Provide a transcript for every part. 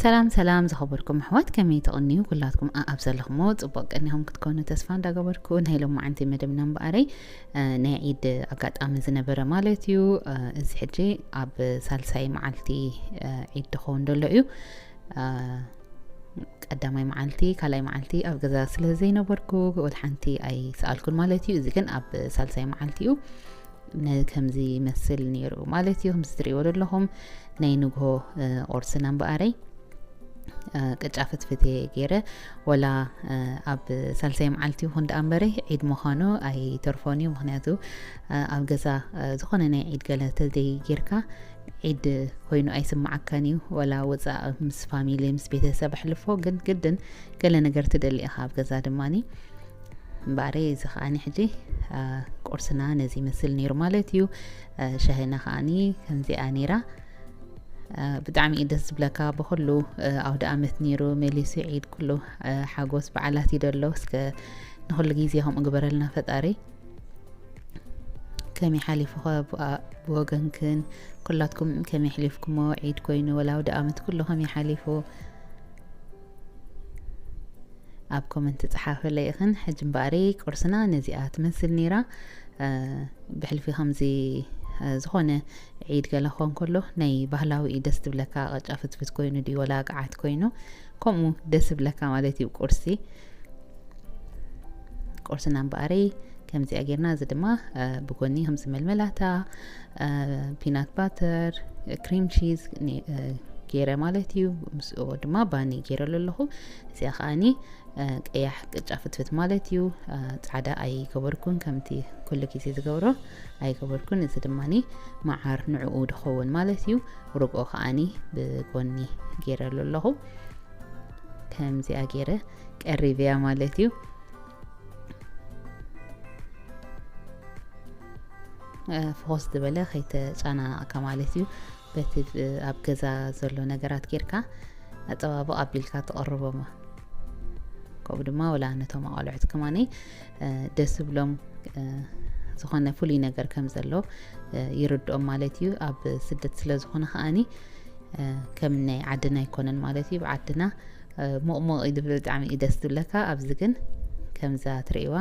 ሰላም ሰላም ዝኸበርኩም ኣሕዋት፣ ከመይ ትቕንዩ? ኩላትኩም ኣኣብ ዘለኹሞ ጽቡቕ ቀኒኹም ክትኮኑ ተስፋ እንዳገበርኩ፣ ናይ ሎማዓንቲ መደብና እምበኣረይ፣ እ፣ ናይ ዒድ ኣጋጣሚ ዝነበረ ማለት እዩ። እ፣ እዚ ሕጂ ኣብ ሳልሳይ መዓልቲ፣ እ፣ ዒድ ድኸውን ደሎ እዩ። እ፣ ቀዳማይ መዓልቲ፣ ካልኣይ መዓልቲ ኣብ ገዛ ስለ ዘይነበርኩ፣ ወላ ሓንቲ ኣይሰኣልኩን ማለት እዩ። እዚ ግን ኣብ ሳልሳይ መዓልቲ እዩ። ነ-፣ ከምዚ ይመስል ነይሩ ማለት እዩ። ከምዚ ትርእይዎ ዘለኹም ናይ ንግሆ፣ እ፣ ቁርስና እምበኣረይ፣ እ፣ ቅጫ ፍትፍት እየ ገይረ። ወላ፣ እ፣ ኣብ ሳልሳይ መዓልቲ ይኹን ደኣ እምበረይ ዒድ ምዃኑ ኣይተርፎን እዩ። ምኽንያቱ፣ እ፣ ኣብ ገዛ፣ እ፣ ዝኾነ ናይ ዒድ ገለ ተዘይጌርካ ዒድ ኮይኑ ኣይስምዓካን እዩ። ወላ ወፃእ ምስ ፋሚሊ፣ ምስ ቤተሰብ ኣሕልፎ፣ ግን ግድን ገለ ነገር ትደሊ ኢኻ ኣብ ገዛ ድማኒ። እምበኣረይ እዚ ከዓኒ ሕጂ፣ እ፣ ቁርስና ነዚ ይመስል ነይሩ ማለት እዩ። እ፣ ሻሂና ከዓኒ ከምዚኣ ነይራ። እ፣ ብጣዕሚ እዩ ደስ ዝብለካ። ብኹሉ፣ እ፣ ኣውደ ኣመት ነይሩ፣ መሊሱ ዒድ፣ ኩሉ፣ እ፣ ሓጎስ በዓላት እዩ ደሎ። እስከ ንኹሉ ግዜ ከምኡ ግበረልና ፈጣሪ። ከመይ ሓሊፉ ኸ ብኣ-፣ ብወገንክን ኩላትኩም ከመይ ኣሕሊፍኩሞ? ዒድ ኮይኑ ወላ ኣውደ ኣመት ኩሉ ከመይ ሓሊፉ? ኣብ ኮመንት ጸሓፈለይ ኢኽን። ሕጂ እምበኣሪ ቁርስና ነዚኣ ትመስል ነይራ። እ፣ ብሕልፊ ከምዚ፣ እ፣ ዝኾነ ዒድ ገለ ክኾን ከሎ ናይ ባህላዊ እዩ ደስ ትብለካ። ቅጫ ፍትፍት ኮይኑ ድዩ ወላ ገዓት ኮይኑ፣ ከምኡ ደስ ይብለካ ማለት እዩ ቁርሲ። ቁርስና እምበኣረይ ከምዚኣ ጌርና፣ እዚ ድማ፣ እ፣ ብጎኒ ከምዚ መልመላታ፣ እ፣ ፒናት ባተር፣ ክሪም ቺዝ ኒ-፣ እ፣ ገይረ ማለት እዩ። ምስኡ ድማ ባኒ ገይረሉ ኣለኹ። እዚኣ ከዓኒ፣ እ፣ ቀያሕ ቅጫ ፍትፍት ማለት እዩ። እ፣ ጻዕዳ ኣይገበርኩን፣ ከምቲ ኩሉ ግዜ ዝገብሮ ኣይገበርኩን። እዚ ድማኒ መዓር ንዕኡ ድኸውን ማለት እዩ። ርግኦ ከዓኒ ብጎኒ ገይረሉ ኣለኹ። ከምዚኣ ገይረ ቀሪብያ ማለት እዩ። እ፣ ፍኹስ ዝበለ ከይተጨናነቕካ ማለት እዩ። በቲ ብ-፣ ኣብ ገዛ ዘሎ ነገራት ጌርካ ኣጸባብቕ ኣቢልካ ትቐርቦማ። ከምኡ ድማ ወላ ነቶም ኣቓልዑት ከማኒ፣ እ፣ ደስ ዝብሎም፣ እ፣ ዝኾነ ፍሉይ ነገር ከም ዘሎ፣ እ፣ ይርድኦም ማለት እዩ። ኣብ ስደት ስለ ዝኾነ ከዓኒ፣ እ፣ ከም ናይ ዓድና ኣይኮነን ማለት እዩ። ብዓድና፣ እ፣ ሞቕሞቕ እዩ ዝብል፣ ብጣዕሚ እዩ ደስ ዝብለካ። ኣብዚ ግን ከምዛ ትርእይዋ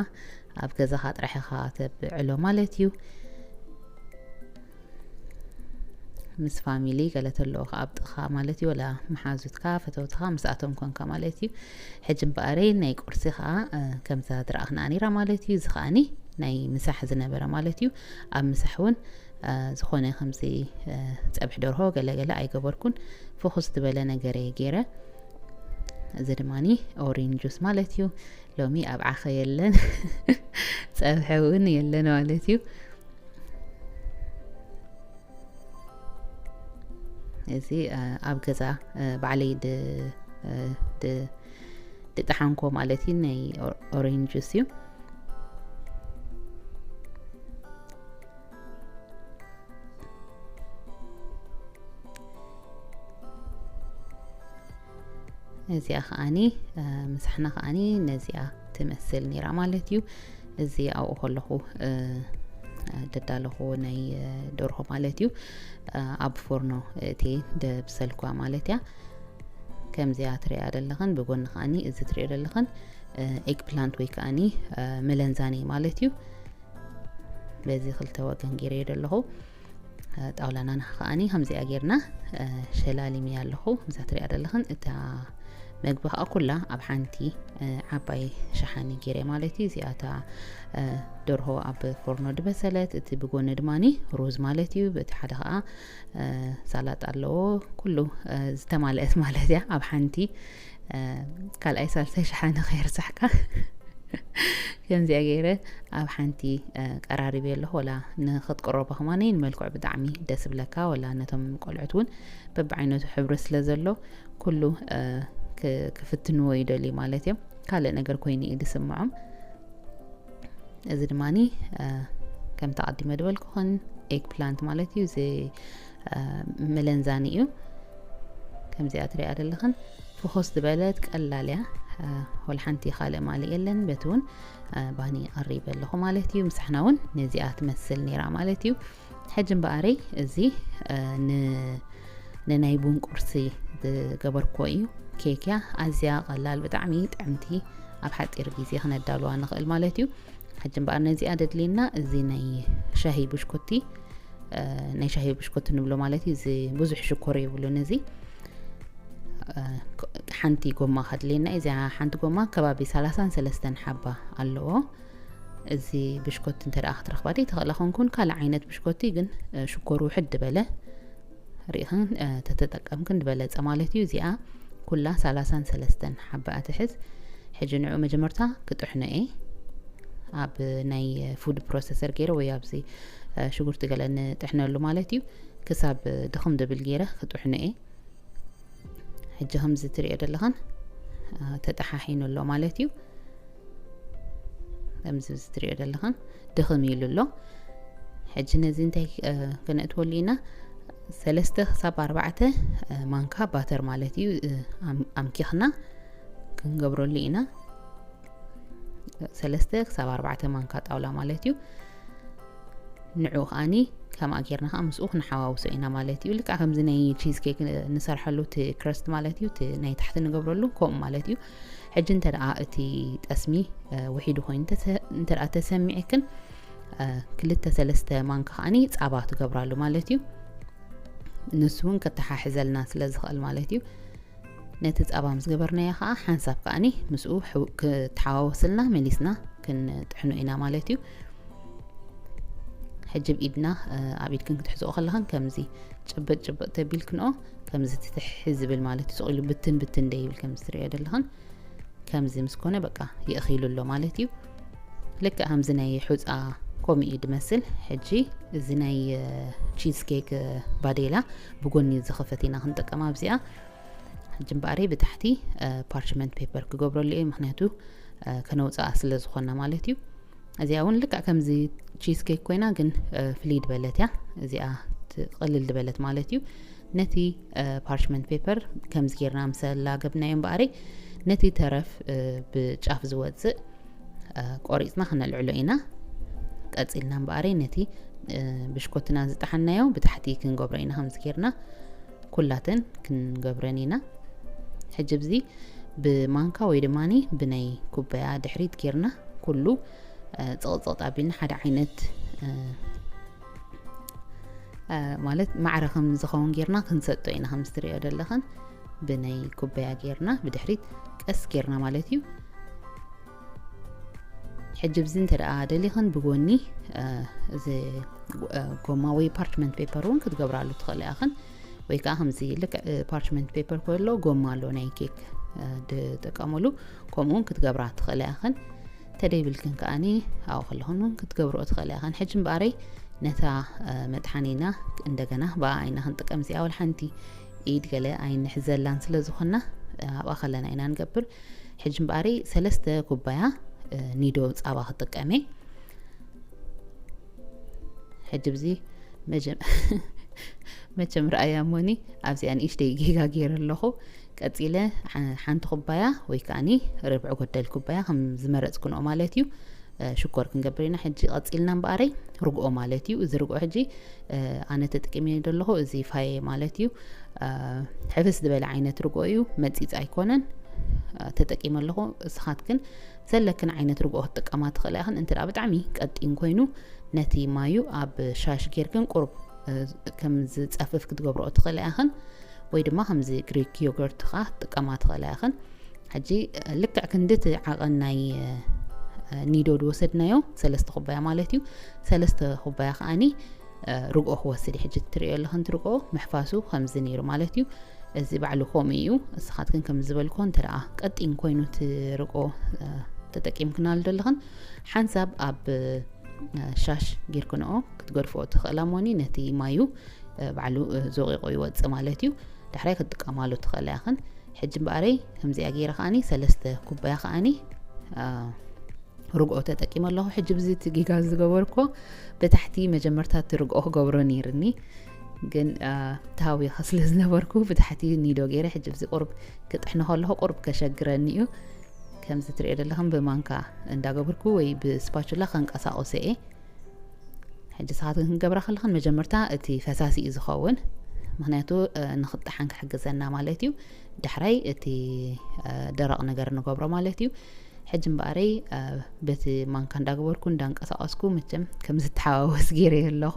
ኣብ ገዛኻ ጥራሕ ኢኻ ተብዕሎ ማለት እዩ። ምስ ፋሚሊ ገለ ተለዎ ከኣ ኣብ ጥኻ ማለት እዩ፣ ወላ መሓዙትካ፣ ፈተውትኻ ምስኣቶም ኮንካ ማለት እዩ። ሕጂ እምበኣረይ ናይ ቁርሲ ከኣ፣ እ፣ ከምዛ ዝረኣኽና ነይራ ማለት እዩ። እዚ ከኣኒ ናይ ምሳሕ ዝነበረ ማለት እዩ። ኣብ ምሳሕ እውን፣ እ፣ ዝኾነ ከምዚ፣ እ፣ ጸብሒ ደርሆ ገለ ገለ ኣይገበርኩን። ፍኹስ ዝበለ ነገር እየ ገይረ። እዚ ድማኒ ኦሬንጅ ጁስ ማለት እዩ። ሎሚ ኣብ ዓኸ የለን፣ ጸብሒ እውን የለን ማለት እዩ። እዚ፣ እ፣ ኣብ ገዛ፣ እ፣ ባዕለይ ድ-፣ እ፣ ድ-፣ ድጠሓንኮ ማለት እዩ፣ ናይ ኦ-፣ ኦሬንጅ ጁስ እዩ። እዚኣ ከዓኒ፣ እ፣ ምሳሕና ከዓኒ ነዚኣ ትመስል ነይራ ማለት እዩ። እዚ ኣብኡ ከለኹ፣ እ፣ ደዳለኹ ናይ፣ እ፣ ደርሆ ማለት እዩ። እ፣ ኣብ ፎርኖ እቲ ደብሰልኳ ማለት እያ። ከምዚኣ ትሪኣ ዘለኽን፣ ብጎኒ ከዓኒ እዚ ትሪኦ ዘለኽን፣ እ፣ ኤግ ፕላንት ወይ ከዓኒ፣ እ፣ መለንዛኒ ማለት እዩ። በዚ ክልተ ወገን ገይረዮ ዘለኹ። እ፣ ጣውላና ንኻ ከዓኒ ከምዚኣ ጌርና፣ እ፣ ሸላሊምያ ኣለኹ። ከምዛ ትሪኣ ዘለኽን እታ መግቢ ከኣ ኩላ ኣብ ሓንቲ፣ እ፣ ዓባይ ሸሓኒ ገይረ ማለት እዩ። እዚኣ እታ፣ እ፣ ደርሆ ኣብ ፎርኖ ድበሰለት፣ እቲ ብጎኒ ድማኒ ሩዝ ማለት እዩ። በቲ ሓደ ከኣ፣ እ፣ ሳላጣ ኣለዎ። ኩሉ፣ እ፣ ዝተማልአት ማለት እያ ኣብ ሓንቲ፣ እ፣ ካልኣይ ሳልሳይ ሸሓኒ ከይርሳሕካ። ከምዚኣ ገይረ ኣብ ሓንቲ፣ እ፣ ቀራሪበ ኣለኹ። ወላ ንኽትቅረቦ ከማኒ ንመልክዑ ብጣዕሚ ደስ ይብለካ። ወላ ነቶም ቆልዑት እውን በብዓይነቱ ሕብሪ ስለ ዘሎ ኩሉ፣ እ፣ ክ-፣ ክፍትንዎ ይደልዩ ማለት እዮም። ካልእ ነገር ኮይኑ እዩ ዝስምዖም። እዚ ድማኒ፣ እ፣ ከምቲ ኣቐዲመ ዝበልኩኽን ኤግ ፕላንት ማለት እዩ። እዚ፣ እ፣ መለንዛኒ እዩ። ከምዚኣ ትሪኣ ዘለኽን ፍኹስ ዝበለት ቀላል እያ። እ፣ ወላ ሓንቲ ካልእ ማልእ የለን። በቲ እውን፣ እ፣ ባኒ ቀሪበ ኣለኹ ማለት እዩ። ምሳሕና እውን ነዚኣ ትመስል ነይራ ማለት እዩ። ሕጂ እምበኣረይ እዚ፣ እ፣ ን-፣ ንናይ ቡን ቁርሲ ዝገበርክዎ እዩ። ኬክ እያ፣ ኣዝያ ቀላል፣ ብጣዕሚ ጥዕምቲ፣ ኣብ ሓፂር ግዜ ክነዳልዋ ንኽእል ማለት እዩ። ሕጂ እምበኣር ነዚኣ ደድልየና እዚ ናይ ሻሂ ብሽኮቲ፣ እ፣ ናይ ሻሂ ብሽኮቲ ንብሎ ማለት እዩ። እዚ ብዙሕ ሽኮር የብሉን። እዚ፣ እ፣ ሓንቲ ጎማ ከድልየና እዩ። እዚኣ ሓንቲ ጎማ ከባቢ ሰላሳን ሰለስተን ሓባ ኣለዎ። እዚ ብሽኮቲ እንተ ደኣ ክትረኽባ ደይ ትኽእላ ኮንኩን፣ ካልእ ዓይነት ብሽኮቲ ግን፣ እ፣ ሽኮሩ ውሕድ ዝበለ ርኢኽን፣ እ፣ ተተጠቀምክን ዝበለጸ ማለት እዩ። እዚኣ ኩላ ሰላሳን ሰለስተን ሓባ እያ ትሕዝ። ሕጂ ንዑ መጀመርታ ክጥሕኖ እየ። ኣብ ናይ ፉድ ፕሮሰሰር ገይረ ወይ ኣብዚ፣ እ፣ ሽጉርቲ ገለ ንጥሕነሉ ማለት እዩ። ክሳብ ድኽም ድብል ገይረ ክጥሕኖ እየ። ሕጂ ከምዚ ትሪኦ ዘለኽን፣ እ፣ ተጠሓሒኑ ኣሎ ማለት እዩ። ከምዚ ትሪኦ ዘለኽን ድኽም ኢሉ ኣሎ። ሕጂ ነዚ እንታይ፣ እ፣ ክነእትወሉ ኢና? ሰለስተ ክሳብ ኣርባዕተ፣ እ፣ ማንካ ባተር ማለት እዩ። እ፣ ኣም-፣ ኣምኪኽና ክንገብረሉ ኢና። ሰለስተ ክሳብ ኣርባዕተ ማንካ ጣውላ ማለት እዩ። ንዑ ከኣኒ ከምኣ ጌርና ከኣ ምስኡ ክንሓዋውሶ ኢና ማለት እዩ። ልክዕ ከምዚ ናይ ቺዝ ኬክ ንሰርሐሉ እቲ ክረስት ማለት እዩ፣ እቲ ናይ ታሕቲ ንገብረሉ ከምኡ ማለት እዩ። ሕጂ እንተ ደኣ እቲ ጠስሚ፣ እ፣ ውሒዱ ኮይኑ እንተ-፣ እንተ ደኣ ተሰሚዕክን፣ እ፣ ክልተ ሰለስተ ማንካ ከኣኒ ጻባ ትገብራሉ ማለት እዩ። ንሱ እውን ከተሓሕዘልና ስለ ዝኽእል ማለት እዩ። ነቲ ጻባ ምስ ገበርናዮ ከኣ ሓንሳብ ከኣኒ ምስኡ ሕው-፣ ክተሓዋወስልና መሊስና ክንጥሕኖ ኢና ማለት እዩ። ሕጂ ብኢድና፣ እ፣ ኣብ ኢድክን ክትሕዝኦ ከለኽን ከምዚ ጭብጥ ጭብጥ ተቢልክንኦ ከምዚ ትትሕ ዝብል ማለት እዩ። ስቕ ኢሉ ብትን ብትን ደይብል ከምዚ ትርእዮ ዘለኽን ከምዚ ምስ ኮነ በቃ ይእኺሉ ኣሎ ማለት እዩ። ልክዕ ከምዚ ናይ ሑጻ ኮሚኡ ድመስል። ሕጂ እዚ ናይ፣ እ፣ ቺዝ ኬክ፣ እ፣ ባዴላ ብጎኒ ዝኸፈት ኢና ክንጥቀማ ኣብዚኣ። ሕጂ እምበኣረይ ብታሕቲ፣ እ፣ ፓርችመንት ፔፐር ክገብረሉ እየ፣ ምኽንያቱ፣ እ፣ ከነውፅኣ ስለ ዝኾና ማለት እዩ። እዚኣ እውን ልክዕ ከምዚ ቺዝ ኬክ ኮይና፣ ግን፣ እ፣ ፍልይ ዝበለት እያ። እዚኣ ትቕልል ዝበለት ማለት እዩ። ነቲ፣ እ፣ ፓርችመንት ፔፐር ከምዚ ጌርና ምስ ኣላገብናዮ እምበኣረይ፣ ነቲ ተረፍ፣ እ፣ ብጫፍ ዝወፅእ፣ እ፣ ቆሪፅና ክነልዕሎ ኢና። ቀፂልና እምበኣረይ ነቲ፣ እ፣ ብሽኮትና ዝጠሓናዮ ብታሕቲ ክንገብሮ ኢና። ከምዚ ጌርና ኩላተን ክንገብረን ኢና። ሕጂ ብዚ ብማንካ ወይ ድማኒ ብናይ ኩባያ ድሕሪት ጌርና ኩሉ፣ እ፣ ጽቕጽቕጥ ኣቢልና ሓደ ዓይነት፣ እ፣ እ፣ ማለት ማዕረ ከም ዝኸውን ጌርና ክንሰጦ ኢና። ከም ዝትርእዮ ዘለኽን ብናይ ኩባያ ጌርና ብድሕሪት ቀስ ጌርና ማለት እዩ። ሕጂ ብዚ እንተ ደኣ ደሊኽን ብጎኒ፣ እ፣ እዚ፣ እ፣ ጎማ ወይ ፓርችመንት ፔፐር እውን ክትገብራሉ ትኽእላ ኢኽን። ወይ ከኣ ከምዚ ልክዕ፣ እ፣ ፓርችመንት ፔፐር ከሎ ጎማ ኣሎ ናይ ኬክ፣ እ፣ ዝጥቀሙሉ፣ ከምኡ እውን ክትገብራ ትኽእላ ኢኽን። ተደይብልክን ከኣኒ ኣብኡ ከለኽን እውን ክትገብርኦ ትኽእላ ኢኽን። ሕጂ እምበኣረይ ነታ፣ እ፣ መጥሓኒና እንደገና ብኣ ኢና ክንጥቀም። እዚኣ ወላ ሓንቲ ኢድ ገለ ኣይንሕዘላን ስለ ዝኾንና፣ እ፣ ኣብኣ ከለና ኢና ንገብር። ሕጂ እምበኣረይ ሰለስተ ኩባያ፣ እ፣ ኒዶ ጻባ ክጥቀም እየ። ሕጂ ብዚ መጀም-፣ መቸም ረኣያ እሞኒ ኣብዚኣ ንእሽተይ ጌጋ ገይረ ኣለኹ። ቀጺለ ሓ-፣ ሓንቲ ኩባያ ወይ ከኣኒ ርብዒ ጎደል ኩባያ ከም ዝመረጽክንኦ ማለት እዩ፣ እ፣ ሽኮር ክንገብር ኢና። ሕጂ ቀጺልና እምበኣረይ ርግኦ ማለት እዩ። እዚ ርግኦ ሕጂ፣ እ፣ ኣነ ተጠቂመዮ ዘለኹ እዚ ፋየ ማለት እዩ። እ፣ ሕፍስ ዝበለ ዓይነት ርግኦ እዩ፣ መጺጽ ኣይኮነን። እ፣ ተጠቂመ ኣለኹ። እስኻትክን ዘለክን ዓይነት ርግኦ ክትጥቀማ ትኽእላ ኢኽን። እንተ ደኣ ብጣዕሚ ቀጢን ኮይኑ ነቲ ማዩ ኣብ ሻሽ ጌርክን ቁሩብ፣ እ፣ ከም ዝጸፍፍ ክትገብርኦ ትኽእላ ኢኽን። ወይ ድማ ከምዚ ግሪክ ዮገርት ኸኣ ክትጥቀማ ትኽእላ ኢኽን። ሕጂ፣ እ፣ ልክዕ ክንዲ እቲ ዓቐን ናይ፣ እ፣ ኒዶ ዝወሰድናዮ ሰለስተ ኩባያ ማለት እዩ። ሰለስተ ኩባያ ከኣኒ፣ እ፣ ርግኦ ክወስድ እዩ። ሕጂ እትርእዮ ኣለኽን እቲ ርግኦ ምሕፋሱ ከምዚ ነይሩ ማለት እዩ። እዚ ባዕሉ ከምኡ እዩ። እስኻትክን ከም ዝበልኮ እንተ ደኣ ቀጢን ኮይኑ እቲ ርግኦ፣ እ፣ ተጠቂምክናሉ ዘለኽን ሓንሳብ ኣብ፣ እ፣ ሻሽ ጌርክንኦ ክትገድፍኦ ትኽእላ እሞኒ ነቲ ማዩ፣ እ፣ ባዕሉ፣ እ፣ ዘቂቑ ይወጽእ ማለት እዩ። ዳሕራይ ክትጥቀማሉ ትኽእላ ኢኽን። ሕጂ እምበኣረይ ከምዚኣ ገይረ ከኣኒ ሰለስተ ኩባያ ከኣኒ፣ እ፣ ርግኦ ተጠቂመ ኣለኹ። ሕጂ ብዚ እቲ ጌጋ ዝገበርኮ ብታሕቲ መጀመርታ እቲ ርግኦ ክገብሮ ነይርኒ፣ ግን፣ አ፣ ተሃዊኸ ስለ ዝነበርኩ ብታሕቲ ኒዶ ገይረ። ሕጂ ብዚ ቁሩብ ክጥሕኖ ከለኹ ቁሩብ ከሸግረኒ እዩ። ከምዚ ትሪኦ ዘለኽን ብማንካ እንዳገበርኩ ወይ ብስፓቹላ ከንቀሳቕሶ እየ። ሕጂ ንስኻትክን ክንገብራ ከለኽን መጀመርታ እቲ ፈሳሲ እዩ ዝኸውን። ምክንያቱ ንክጣሓን ክሕግዘና ማለት እዩ። ዳሕራይ እቲ ደረቕ ነገር ንገብሮ ማለት እዩ። ሕጂ እምበኣረይ በቲ ማንካ እንዳገበርኩ እንዳንቀሳቀስኩ፣ መቸም ከም ዝተሓዋወስ ገይረ ኣለኹ።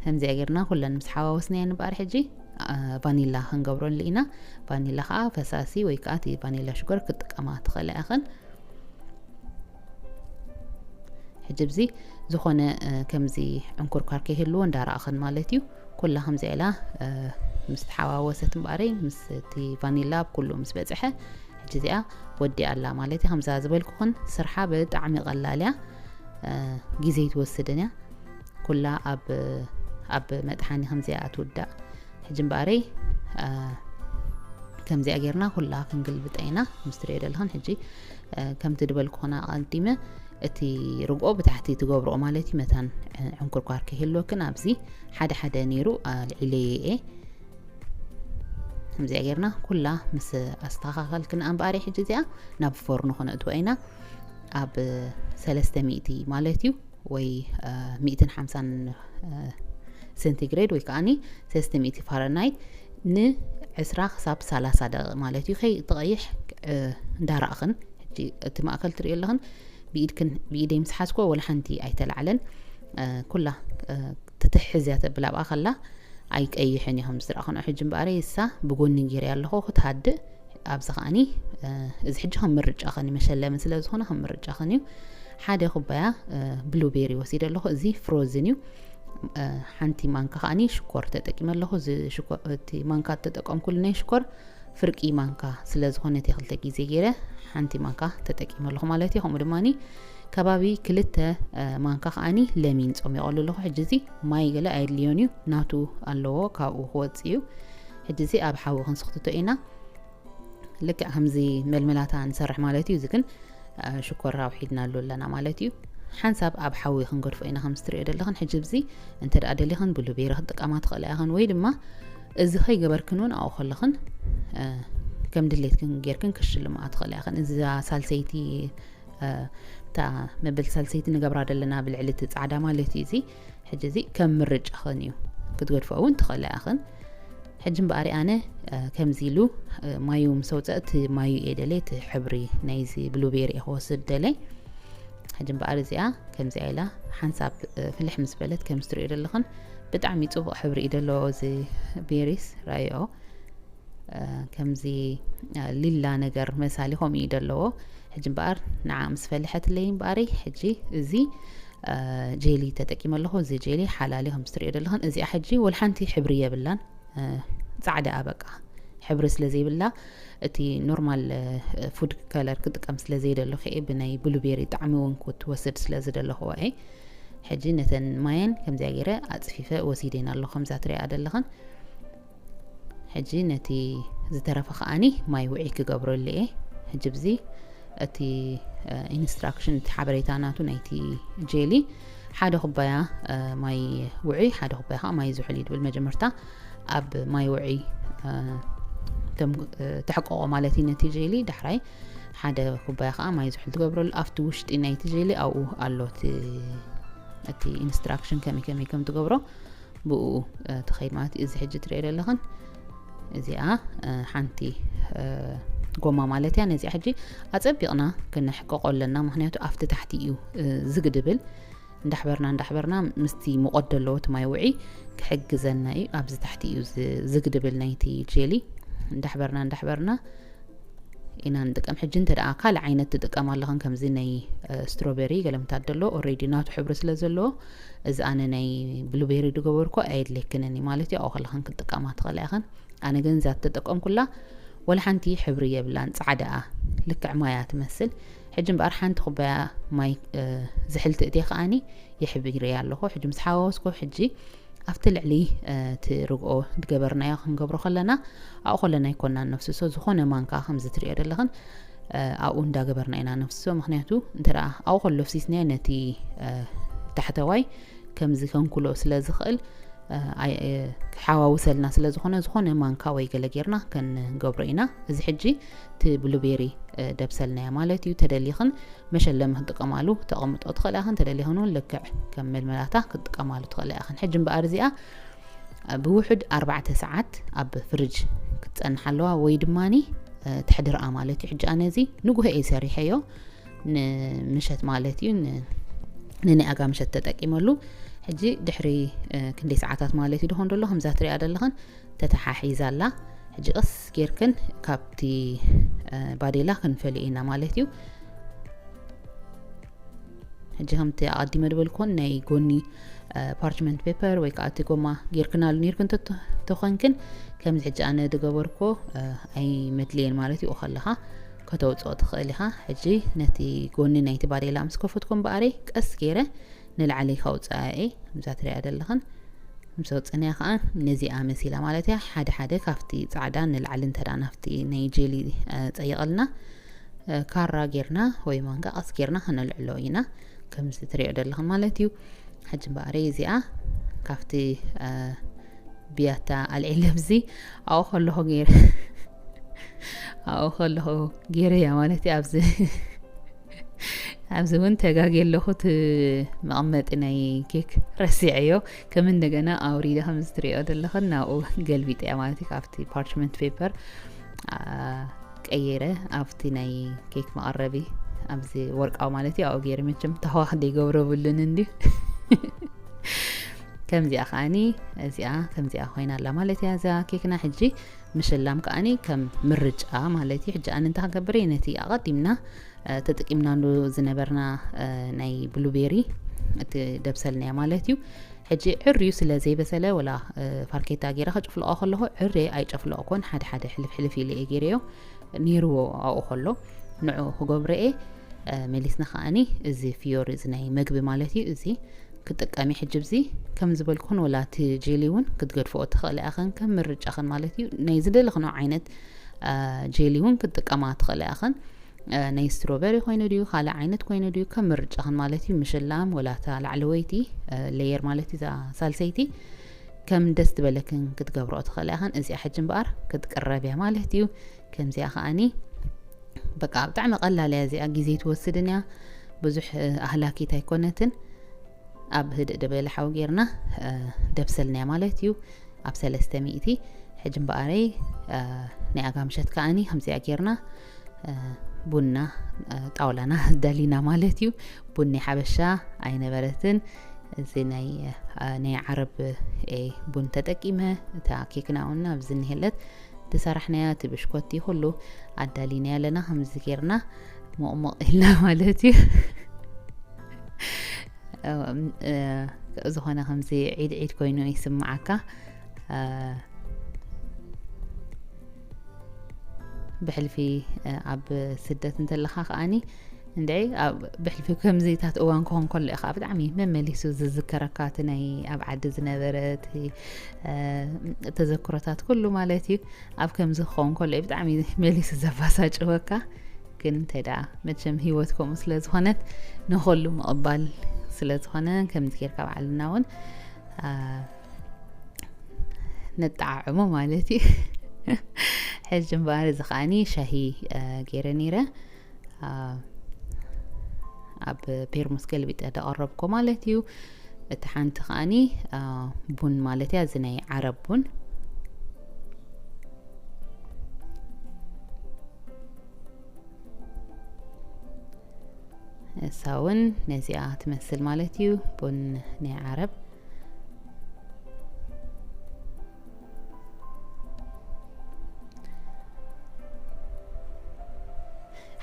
ከምዚኣ ጌርና ኩለን ምስ ሓዋወስናየን እምበኣር ሕጂ ቫኒላ ክንገብረሉ ኢና። ቫኒላ ከዓ ፈሳሲ ወይ ከዓ እቲ ቫኒላ ሽኮር ክትጥቀማ ትኽእላ ኢኽን። ሕጂ ኣብዚ ዝኾነ ከምዚ ዕንኩርኳር ከይህልዎ እንዳረኣኽን ማለት እዩ። ኩላ ከምዚኣ ኢላ ምስ ተሓዋወሰት እምበኣረይ፣ ምስ እቲ ቫኒላ ኣብ ኩሉ ምስ በፅሐ፣ ሕጂ እዚኣ ወዲኣ ኣላ ማለት እዩ። ከምዛ ዝበልኩኽን ስርሓ ብጣዕሚ ቀላል እያ፣ ግዜ ኣይትወስድን እያ። ኩላ ኣብ ኣብ መጥሓኒ ከምዚኣ ትውዳእ። ሕጂ እምበኣረይ ከምዚኣ ጌርና ኩላ ክንግልብጠ ኢና። ምስ ትሪኦ ዘለኽን ሕጂ ከምቲ ድበልኩኽን ኣቐዲመ፣ እቲ ርግኦ ብታሕቲ ትገብርኦ ማለት እዩ። መታን ዕንኩርኳር ከይህልወክን ኣብዚ ሓደ ሓደ ነይሩ ኣልዒለየ እየ። ከምዚኣ ጌርና ኩላ ምስ ኣስተኻኸልክን እምበኣረይ፣ ሕጂ እዚኣ ናብ ፎርኖ ክነእትዎ ኢና። ኣብ ሰለስተ ሚእቲ ማለት እዩ፣ ወይ ሚእትን ሓምሳን ሴንቲግሬድ ወይ ከዓኒ ሰለስተ ሚእቲ ፋረንሃይት ንዕስራ ክሳብ ሰላሳ ደቂቕ ማለት እዩ። ከይትቐይሕ እንዳረኣኽን፣ ሕጂ እቲ ማእከል ትሪኦ ኣለኽን፣ ብኢድክን፣ ብኢደይ ምስ ሓዝኮ ወላ ሓንቲ ኣይተላዕለን። ኩላ ትትሕዝ እያ ተብል ኣብኣ ከላ ኣይቀይሕን እዩ ከም ዝረኣኽንኦ። ሕጂ እምበኣረይ እሳ ብጎኒ ገይረያ ኣለኹ ክትሃድእ። ኣብዚ ከዓኒ እዚ ሕጂ ከም ምርጫኽን እዩ፣ መሸለሚ ስለ ዝኾነ ከም ምርጫኽን እዩ። ሓደ ኩባያ ብሉቤሪ ወሲደ ኣለኹ። እዚ ፍሮዝን እዩ። ሓንቲ ማንካ ከዓኒ ሽኮር ተጠቂመ ኣለኹ። እዚ ሽኮር፣ እቲ ማንካ ተጠቀምኩሉ ናይ ሽኮር ፍርቂ ማንካ ስለ ዝኾነ፣ እቲ ክልተ ግዜ ገይረ ሓንቲ ማንካ ተጠቂመ ኣለኹ ማለት እዩ። ከምኡ ድማ ከባቢ ክልተ ማንካ ከዓኒ ለሚን ጾሚቐሉ ኣለኹ። ሕጂ እዚ ማይ ገለ ኣየድልዮን እዩ፣ ናቱ ኣለዎ፣ ካብኡ ክወጽእ እዩ። ሕጂ እዚ ኣብ ሓዊ ክንስኽትቶ ኢና። ልክዕ ከምዚ መልመላታ ንሰርሕ ማለት እዩ። እዚ ግን ሽኮር ኣውሒድናሉ ኣለና ማለት እዩ። ሓንሳብ ኣብ ሓዊ ክንገድፎ ኢና፣ ከም ትሪኦ ዘለኽን። ሕጂ ኣብዚ እንተ ደኣ ደሊኽን ብሉቤሪ ክትጥቀማ ትኽእላ ኢኽን፣ ወይ ድማ እዚ ከይገበርክን እውን ኣብኡ ከለኽን ከም ድሌትክን ጌርክን ክሽልምኣ ትኽእላ ኢኽን። እዛ ሳልሰይቲ፣ እታ መበል ሳልሰይቲ ንገብራ ዘለና ብልዕሊ እቲ ጻዕዳ ማለት እዩ። እዚ ሕጂ እዚ ከም ምርጫኽን እዩ፣ ክትገድፎ እውን ትኽእላ ኢኽን። ሕጂ እምበኣሪ ኣነ ከምዚ ኢሉ ማዩ ምስ ኣውፀእ፣ እቲ ማዩ እየ ደልየ፣ እቲ ሕብሪ ናይዚ ብሉቤሪ እየ ክወስድ ደልየ። ሕጂ እምበኣር እዚኣ ከምዚኣ ኢላ ሓንሳብ ፍልሕ ምስ በለት፣ ከም ትሪኦ ዘለኽን ብጣዕሚ ፅቡቕ ሕብሪ እዩ ዘለዎ እዚ ቤሪስ፣ ራእዮ። ከምዚ ሊላ ነገር መሳሊ ከምኡ እዩ ዘለዎ። ሕጂ እምበኣር ንዓ ምስ ፈልሐትለይ እምበኣሪ፣ ሕጂ እዚ ጄሊ ተጠቂመ ኣለኹ። እዚ ጄሊ ሓላሊ ከም ትሪኦ ዘለኽን፣ እዚኣ ሕጂ ወላ ሓንቲ ሕብሪ የብላን። ጻዕዳ በቃ ሕብሪ ስለ ዘይብላ፣ እቲ ኖርማል ፉድ ከለር ክጥቀም ስለ ዘይደለኹ እየ ብናይ ብሉቤሪ ጣዕሚ እውን ክትወስድ ስለ ዝደለኹዋ እየ። ሕጂ ነተን ማየን ከምዚኣ ገይረ ኣጽፊፈ ወሲደን ኣለኹ፣ ከምዛ ትሪኣ ዘለኽን። ሕጂ ነቲ ዝተረፈ ከዓኒ ማይ ውዒ ክገብረሉ እየ። ሕጂ ብዚ እቲ ኢንስትራክሽን፣ እቲ ሓበሬታ ናቱ ናይቲ ጄሊ፣ ሓደ ኩባያ ማይ ውዒ፣ ሓደ ኩባያ ከዓ ማይ ዝሑል እዩ ድብል። መጀመርታ ኣብ ማይ ውዒ ተሕቀቆ ማለት እዩ ነቲ ጄሊ። ዳሕራይ ሓደ ኩባያ ከዓ ማይ ዝሑል ትገብረሉ። ኣብቲ ውሽጢ ናይቲ ጄሊ ኣብኡ ኣሎ እቲ ኢንስትራክሽን ከመይ ከመይ ከም ትገብሮ ብኡ ትኸይድ ማለት እዩ። እዚ ሕጂ ትሪኦ ዘለኽን እዚኣ ሓንቲ ጎማ ማለት እያ። ነዚኣ ሕጂ ኣጸቢቕና ክነሕቀቆ ኣለና፣ ምክንያቱ ኣብቲ ታሕቲ እዩ ዝግ ድብል። እንዳሕበርና እንዳሕበርና ምስቲ ሙቐት ዘለዎ እቲ ማይ ውዒ ክሕግዘና እዩ። ኣብዚ ታሕቲ እዩ ዝግ ድብል ናይቲ ጄሊ። እንዳሕበርና እንዳሕበርና ኢና ንጥቀም። ሕጂ እንተ ደኣ ካልእ ዓይነት ትጥቀም ኣለኽን፣ ከምዚ ናይ ስትሮቤሪ ገለምታት ደሎ ኦሬዲ ናቱ ሕብሪ ስለ ዘለዎ፣ እዚ ኣነ ናይ ብሉቤሪ ዝገበርኩ ኣየድልየክንን እዩ ማለት እዩ። ኣብኡ ከለኽን ክትጥቀማ ትኽእላ ኢኽን። ኣነ ግን እዛ ተጠቀምኩላ ወላ ሓንቲ ሕብሪ የብላን፣ ጻዕዳኣ ልክዕ ማያ ትመስል። ሕጂ እምበኣር ሓንቲ ኩባያ ማይ ዝሕል ትእትየ ከኣኒ የሕቢረያ ኣለኹ። ሕጂ ምስ ሓዋወስኩ፣ ሕጂ ኣብቲ ልዕሊ እቲ ርግኦ ዝገበርናዮ ክንገብሮ ከለና፣ ኣብኡ ከለና ኣይኮናን ነፍስሶ፣ ዝኾነ ማንካ ከምዚ ትሪኦ ዘለኽን ኣብኡ እንዳገበርና ኢና ነፍስሶ። ምክንያቱ እንተ ደኣ ኣብኡ ከሎ ፍሲስናዮ ነቲ ታሕተዋይ ከምዚ ከንኩሎ ስለ ዝኽእል፣ ክሓዋውሰልና ስለ ዝኾነ፣ ዝኾነ ማንካ ወይ ገለ ጌርና ከንገብሮ ኢና። እዚ ሕጂ እቲ ብሉቤሪ ደብሰልናዮ ማለት እዩ። ተደሊኽን መሸለሚ ክትጥቀማሉ ተቐምጦ ትኽእላ ኢኽን። ተደሊኽን እውን ልክዕ ከም መልመላታ ክትጥቀማሉ ትኽእላ ኢኽን። ሕጂ እምበኣር እዚኣ ብውሑድ ኣርባዕተ ሰዓት ኣብ ፍርጅ ክትጸንሕ ኣለዋ፣ ወይ ድማኒ፣ እ፣ ተሕድርኣ ማለት እዩ። ሕጂ ኣነ እዚ ንጉሆ እየ ሰሪሐዮ፣ ንምሸት ማለት እዩ፣ ን-፣ ንናይ ኣጋ ምሸት ተጠቂመሉ። ሕጂ ድሕሪ፣ እ፣ ክንደይ ሰዓታት ማለት እዩ ደኾን ደሎ፣ ከምዛ ትሪኣ ዘለኽን ተተሓሒዛ ኣላ። ሕጂ ቀስ ጌርክን ካብቲ፣ እ፣ ባዴላ ክንፈልዮ ኢና ማለት እዩ። ሕጂ ከምቲ ኣቐዲመ ዝበልኩን ናይ ጎኒ፣ እ፣ ፓርችመንት ፔፐር ወይ ከዓ እቲ ጎማ ጌርክናሉ ኔርክን ተት-፣ ተኾንክን፣ ከምዚ ሕጂ ኣነ ዝገበርኮ፣ እ፣ ኣይመድልየን ማለት እዩ። ከለኻ ከተውፅኦ ትኽእል ኢኻ። ሕጂ ነቲ ጎኒ ናይቲ ባዴላ ምስ ከፈትኩ እምበኣረይ ቀስ ገይረ ንላዕሊ ከውፅኣ እየ። ከምዛ ትሪኣ ዘለኽን ምስ ኣውፅንያ ከዓ ነዚኣ መሲላ ማለት እያ። ሓደ ሓደ ካብቲ ፃዕዳ ንላዕሊ እንተ ደኣ ናብቲ ናይ ጄሊ፣ እ፣ ፀይቐልና፣ እ፣ ካራ ጌርና ወይ ማንካ ቀስ ጌርና ከነልዕሎ ኢና፣ ከምዚ ትሪኦ ዘለኽን ማለት እዩ። ሕጂ እምበኣረይ እዚኣ ካብቲ፣ እ፣ ብያታ ኣልዒለ ኣብዚ ኣብኡ ከለኹ ገይረ፣ ኣብኡ ከለኹ ገይረያ ማለት እዩ። ኣብዚ፣ ኣብዚ እውን ተጋግየ ኣለኹ፣ እቲ መቐመጢ ናይ ኬክ ረሲዐዮ። ከም እንደገና ኣውሪደ ከምዚ ትሪኦ ዘለኽን ናብኡ ገልቢጠያ ማለት እዩ። ካብቲ ፓርችመንት ፔፐር፣ አ፣ ቀይረ ኣብቲ ናይ ኬክ መቐረቢ፣ ኣብዚ ወርቃዊ ማለት እዩ፣ ኣብኡ ገይረ። መቸም ተህዋኽ ዘይገብሮ የብሉን እንድዩ። ከምዚኣ ከኣኒ፣ እዚኣ ከምዚኣ ኮይና ኣላ ማለት እያ እዛ ኬክና። ሕጂ ምሽላም ከኣኒ ከም ምርጫ ማለት እዩ። ሕጂ ኣነ እንታይ ክገብር እየ፣ ነቲ ኣቐዲምና፣ እ፣ ተጠቂምናሉ ዝነበርና፣ እ፣ ናይ ብሉቤሪ እቲ ደብሰልናዮ ማለት እዩ። ሕጂ ዕርዩ ስለ ዘይበሰለ፣ ወላ፣ እ፣ ፋርኬታ ገይረ ከጭፍልቆ ከለኹ ዕርየ ኣይጨፍለቕኩን፣ ሓደ ሓደ ሕልፍ ሕልፍ ኢለ እየ ገይረዮ። ኔርዎ ኣብኡ ከሎ ንዑ ክገብሮ እየ። እ፣ መሊስና ከኣኒ እዚ ፍዮሪ፣ እዚ ናይ መግቢ ማለት እዩ፣ እዚ ክጥቀሚ። ሕጂ ብዚ ከም ዝበልኩን፣ ወላ እቲ ጄሊ እውን ክትገድፍኦ ትኽእላ ኢኽን፣ ከም ምርጫኽን ማለት እዩ። ናይ ዝደለኽንኦ ዓይነት፣ አ፣ ጄሊ እውን ክትጥቀማ ትኽእላ ኢኽን። አ፣ ናይ ስትሮበሪ ኮይኑ ድዩ፣ ካልእ ዓይነት ኮይኑ ድዩ፣ ከም ምርጫኽን ማለት እዩ። ምሽላም ወላ እታ ላዕለወይቲ፣ አ፣ ሌየር ማለት እዩ፣ እዛ ሳልሰይቲ ከም ደስ ዝበለክን ክትገብርኦ ትኽእላ ኢኽን። እዚኣ ሕጂ እምበኣር ክትቅረብ እያ ማለት እዩ። ከምዚኣ ከኣኒ በቃ ብጣዕሚ ቀላል እያ እዚኣ፣ ግዜ ትወስድን እያ፣ ብዙሕ፣ እ፣ ኣህላኪት ኣይኮነትን። ኣብ ህድእ ደበለ ሓዊ ጌርና፣ እ፣ ደብሰልናያ ማለት እዩ፣ ኣብ ሰለስተ ሚእቲ። ሕጂ እምበኣረይ፣ እ፣ ናይ ኣጋ ምሸት ከኣኒ ከምዚኣ ጌርና፣ እ፣ ቡና፣ እ፣ ጣውላና ደሊና ማለት እዩ። ቡን ናይ ሓበሻ ኣይነበረትን። እዚ ናይ፣ እ፣ ናይ ዓረብ፣ እ፣ ቡን ተጠቂመ፣ እታ ኬክና እውን ኣብዚ እኒሄለት ዝሰራሕናያ፣ እቲ ብሽኮቲ ኩሉ ኣዳሊናዮ ኣለና። ከምዚ ጌርና ሞቕሞቕ ኢልና ማለት እዩ። እ፣ እ፣ ዝኾነ ከምዚ ዒድ ዒድ ኮይኑ ይስምዓካ። እ፣ ብሕልፊ፣ እ፣ ኣብ ስደት እንተለኻ ከኣኒ፣ እንድዒ፣ ኣብ ብሕልፊ ከምዚታት እዋን ክኾን ከሎ ኢኻ ብጣዕሚ መመሊሱ ዝዝከረካ፣ እቲ ናይ ኣብ ዓዲ ዝነበረ፣ እቲ፣ እ፣ ተዘክሮታት ኩሉ ማለት እዩ። ኣብ ከምዚ ክኸውን ከሎ እዩ ብጣዕሚ መሊሱ ዘባሳጭወካ። ግን እንታይ ደኣ፣ መቸም ህይወት ከምኡ ስለ ዝኾነት፣ ንኹሉ ምቕባል ስለ ዝኾነ፣ ከምዚ ጌርካ ባዕልና እውን፣ አ፣ ነጠዓዕሞ ማለት እዩ። ሕጂ እምበኣር እዚ ከኣኒ ሻሂ፣ አ፣ ገይረ ነይረ። አ፣ ኣብ ፔርሙስ ገልቢጠ ደቐረብኮ ማለት እዩ። እቲ ሓንቲ ከኣኒ፣ አ፣ ቡን ማለት እያ፣ እዚ ናይ ዓረብ ቡን። እሳ እውን ነዚኣ ትመስል ማለት እዩ፣ ቡን ናይ ዓረብ።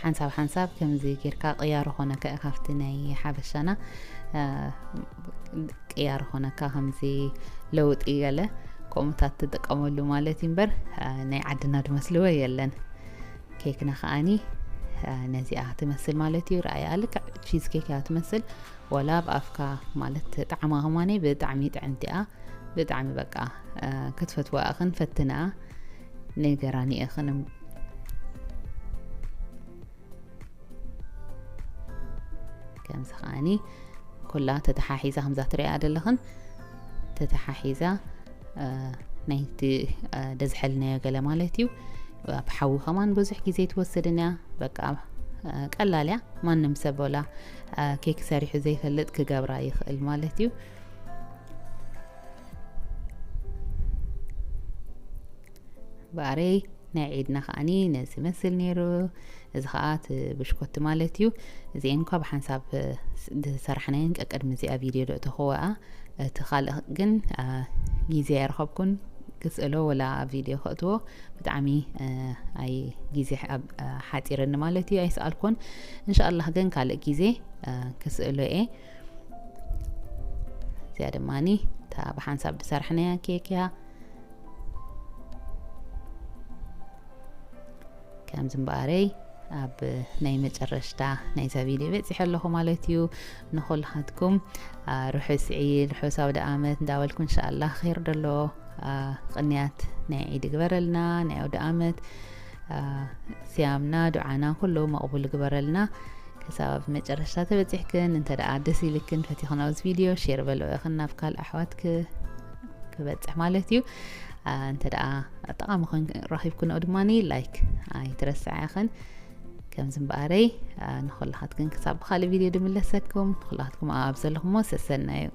ሓንሳብ ሓንሳብ ከምዚ ጌርካ ቅያሮ ኾነካ እዩ ካብቲ ናይ ሓበሻና፣ እ፣ ቅያሮ ኾነካ ከምዚ ለውጢ ገለ ከምኡታት ትጥቀመሉ ማለት እዩ እምበር፣ እ፣ ናይ ዓድና ዝመስልዎ የለን። ኬክና ከኣኒ፣ እ፣ ነዚኣ ትመስል ማለት እዩ። ረኣያ ልክዕ ቺዝ ኬክ እያ ትመስል። ወላ ኣብ ኣፍካ ማለት ጣዕማ ከማኒ ብጣዕሚ ጥዕምቲ እያ። ብጣዕሚ በቃ፣ እ፣ ክትፈትዋ ኢኽን ፈትንኣ። ነገራኒ ኢኽን። ከምዚ ከኣኒ ኩላ ተተሓሒዛ ከምዛ ትሪኣ ዘለኽን ተተሓሒዛ፣ እ፣ ናይቲ፣ እ፣ ደዝሐልናዮ ገለ ማለት እዩ። ኣብ ሓዊ ከማን ብዙሕ ግዜ ትወስድን እያ። በቃ፣ እ፣ ቀላል እያ። ማንም ሰብ ወላ፣ እ፣ ኬክ ሰሪሑ ዘይፈልጥ ክገብራ ይኽእል ማለት እዩ። በኣረይ ናይ ዒድና ከዓኒ ነዚ መስል ነይሩ። እዚ ከዓ እቲ ብሽኮቲ ማለት እዩ። እዚኤን እኳ ብሓንሳብ ዝሰራሕናየን ቀቅድሚ እዚኣ ቪድዮ ዶ እተኸወኣ እቲ ካልእ ግን ግዜ ኣይረኸብኩን ክስእሎ ወላ ቪድዮ ከእትዎ ብጣዕሚ ኣይ ግዜ ሓፂረኒ ማለት እዩ። ኣይሰኣልኩን። እንሻኣላህ ግን ካልእ ግዜ ክስእሎ እየ። እዚኣ ድማኒ እታ ብሓንሳብ ዝሰራሕናያ ኬክ እያ። ከምዚ እምበኣረይ ኣብ ናይ መጨረሽታ ናይዛ ቪድዮ በፂሐ ኣለኹ ማለት እዩ። ንኹልኻትኩም ርሑስ ዒድ ርሑስ ኣውደ ኣመት እንዳበልኩ እንሻኣላ ኸይር ደሎ ቅንያት ናይ ዒድ ግበረልና። ናይ ኣውደ ኣመት ስያምና ዱዓና ኩሉ መቕቡል ግበረልና። ክሳብ መጨረሽታ ተበፂሕክን እንተ ደኣ ደስ ኢልክን ፈቲኽን ኣብዚ ቪድዮ ሼር በልኦ ኢኽን ናብ ካልእ ኣሕዋት ክበፅሕ ማለት እዩ። እንተ ደኣ ጠቓሚ ኮን ረኺብክንኦ ድማ ላይክ ኣይትረስዓ ኢኽን። ከምዚ እምበኣረይ ንኹላኻትክን ክሳብ ብኻልእ ቪድዮ ድምለሰኩም ንኹላኻትኩም ኣብ ዘለኹሞ ሰሰናዩ።